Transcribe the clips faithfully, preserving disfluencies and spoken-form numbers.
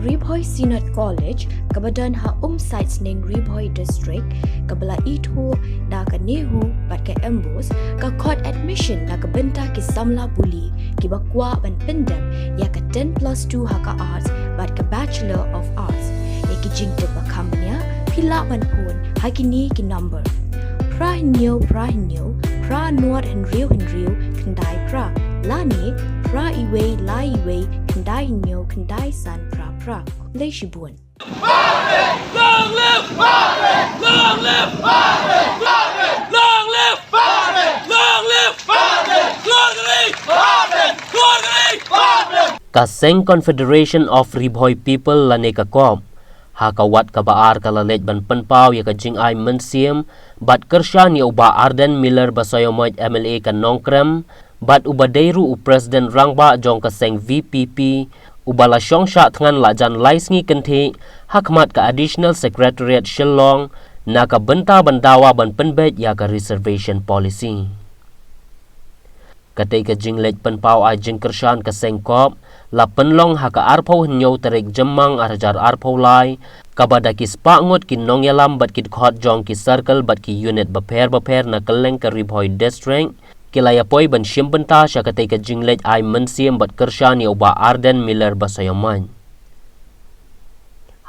Ri Bhoi Synod College, kaba don ha Umsaitsning, Ri Bhoi District, kaba la ithuh da ka NEHU bad ka MBOSE, ka khot admission na ka bynta ki samla pule kiba kwah ban pyndep ïa ka ten plus two ha ka Arts bad ka Bachelor of Arts. Ïa ki jingtip ba kham bniah, phi lah ban phone ha kine ki number: phra hynñiew phra hynñiew phra nod hynriew hynriew khyndai phra, lane phra iwei lai iwei khyndai hynñiew khyndai san phra phra. Khublei shibun. Long live! Long live! Long live! Long live! Long live! Long live! Ka seng Confederation of Ri Bhoi People lane ka COP, ha ka wat kaba ar ka la leit ban pynpaw ïa ka jingai mynsiem bad kyrshan ïa u Bah Ardent Miller Basaiawmoit, MLA ka Nongkrem, bad uba dei ruh u President Rangbah jong ka seng VPP, uba la shong shah thngan la jan lai sngi kynthih ha khmat ka Additional Secretariat Shillong, na ka bynta ban dawa ban pynbeit ïa ka Reservation Policy. Katei ka jingleit pynpaw ai jingkyrshan ka seng COP la pynlong ha ka arphew hynñiew tarik Jymmang arhajar arphew lai, kaba da ki spah ngut ki nongïalam bad ki dkhot jong ki circle bad ki unit bapher bapher na kylleng ka Ri Bhoi District ki la ïapoi ban shim bynta sha katei ka jingleit ai mynsiem bad kyrshan ïa u Bah Ardent Miller Basaiawmoit.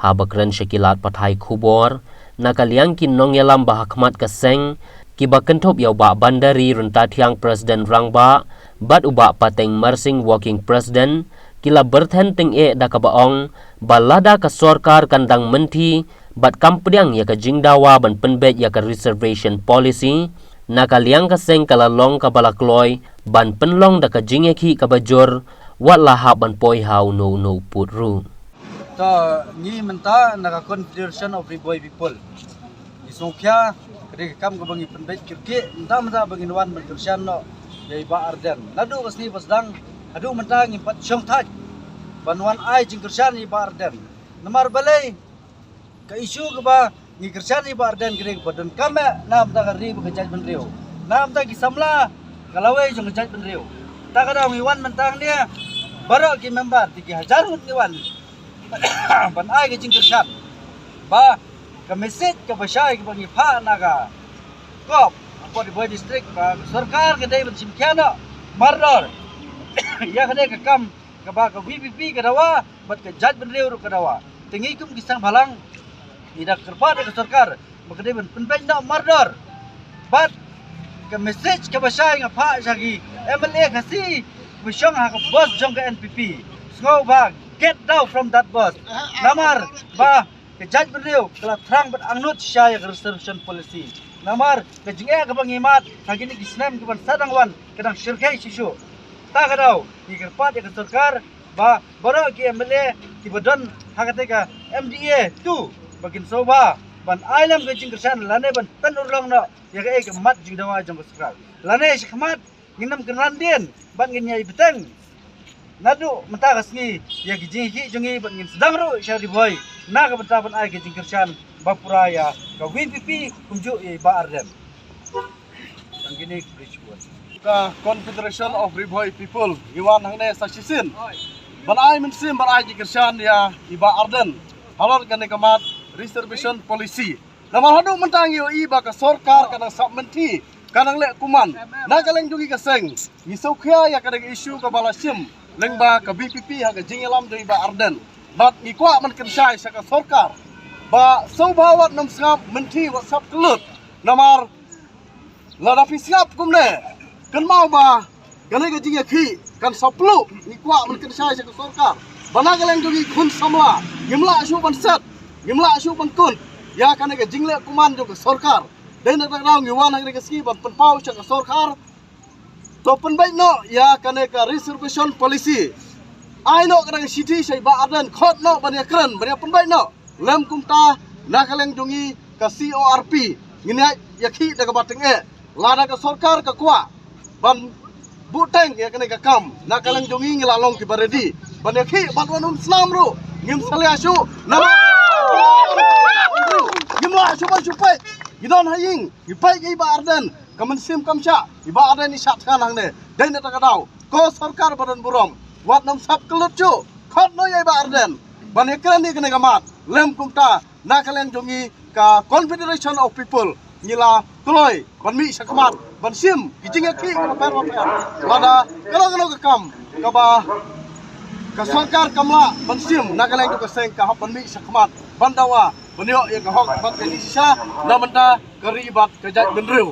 Haba kren sha ki lad pathai khubor, na ka liang ki nongïalam ba ha khmat ka seng, kiba kynthup ïa u Bah Bandari Ryntathiang, President Rangbah, bad u Bah Pateng Marsing, Working President, ki la byrthen tyngeh da kaba ong ba lada ka sorkar kan dang mynthi bad kam pdiang ïa ka jingdawa ban pynbeit ïa ka Reservation Policy, na ka liang ka seng ka la long kaba la kloi ban pynlong da ka jingïakhih kaba jur, wat la hap ban poi ha uno uno u pud ruh. To, ngi mynta na ka Confederation of Ri Bhoi People, ngi sngewkhia ka dei ka kam kaba ngi pynbeit kyrkieh mynta mynta ba ngin wan ban kyrshan noh ïa i Bah Ardent. Naduh ka sngi ba sdang haduh mynta ngim pat shong thait ban wan ai jingkyrshan ïa i Bah Ardent. Namar balei? Ka issue kaba ngi kyrshan ïa i Bah Ardent ka dei kaba donkam eh na bynta ka ri bad ka jaitbynriew, na bynta ki samla ka lawei jong ka jaitbynriew. Ta ka daw ngi wan mynta hangne, baroh ki member, te ki hajar ngut ngi wan ban ai ka jingkyrshan ba ka message kaba shai kaba ngi phah na ka COP hapoh Ri Bhoi District ba ka sorkar ka dei ban shim khia noh mardor ïa kane ka kam kaba ka VPP ka dawa bad ka jaitbynriew ruh ka dawa. Te ngi kum ki seng bhalang ngi da kyrpad ïa ka sorkar ba ka dei ban pynbeit noh mardor. Bad ka message kaba shai nga phah sha ki MLA Khasi ba shong ha ka bus jong ka NPP, sngewbha get down from that bus. Namar ba ka jaitbynriew ka la thrang bad angnud shisha ïa ka Reservation Policy. Namar ka jingeh kaba ngi mad ha kine ki snem kiban sa dang wan ka dang shyrkhei shisha. Ta ka daw ngi kyrpad ïa ka sorkar ba baroh ki MLA kiba don ha katei ka MDA tu ba kin sngewbha ban ai lem ka jingkyrshan lane ban pynurlong noh ïa kaei ka mat jingdawa jong ka sorkar. Lane sha khmat ngin ym kynran dien bad ngin ïai bteng naduh mynta ka sngi ïa ki jingïakhih jong ngi bad ngin sdang ruh sha Ri Bhoi na ka bynta ban ai ka jingkyrshan ba pura ïa ka VPP kumjuh ïa i Bah Ardent. Tang kine ki bridge. Ka Confederation of Ri Bhoi People ngi wan hangne sa shisien ban ai mynsiem ban ai jingkyrshan ïa i Bah Ardent halor kane ka mat Reservation Policy. Namar haduh mynta ngi ïohi ba ka sorkar ka dang sap mynthi, ka dang leh kuman. Na ka liang jong ngi ka seng ngi sngewkhia ïa kane ka issue kaba la shim lyngba ka VPP ha ka jingïalam jong i Bah Ardent. Bad ngi kwah ban kynshai sha ka sorkar ba sngewbha wat nym sngap mynthi, wat sngap kyllut. Namar lada phi sngap kumne, kynmaw ba kane ka jingïakhih kan sa pluh. Ngi kwah ban kynshai sha ka sorkar ba na ka liang jong ngi khun samla ngim lah shuh ban set, ngim lah shuh ban kut ïa kane ka jingleh kuman jong ka sorkar. Dei na kata ka daw ngi wan ha kane ka sngi ban pynpaw sha ka sorkar, to pynbeit noh ïa kane ka Reservation Policy. Ai noh kane ka shithi sha i Bah Ardent, khot noh ban ïakren, ban ïa pynbeit noh. Lem kumta na ka liang jong ngi ka CORP ngin ïa ïakhih da kaba tyngeh. Lada ka sorkar ka kwah ban buhteng ïa kane ka kam, na ka liang jong ngi ngi la long kiba ready ban ïakhih bad wat nym snam ruh. Ngim salia shuh namar ngim lah shuh ban shu peit. Ngi don ha ïing ngi peit ïa i Bah Ardent, ka mynsiem kam shah. I Bah Ardent i shah thngan hangne. Dei na kata ka daw ko sorkar ba don burom, wat nym sngap kyllut shuh, khot noh ïa i Bah Ardent. ban ïakren ïa kane ka mat. Lem kumta na ka liang jong ngi ka Confederation of People ngi la kloi ban mih shakhmat ban shim ki jingïakhih bapher bapher. Lada kano kano ka kam kaba ka sorkar kam lah ban shim na ka liang jong ka seng ka hap ban mih shakhmat ban dawa ban ïoh ïa ka hok bad ka jingshisha na bynta ka ri bad ka jaitbynriew.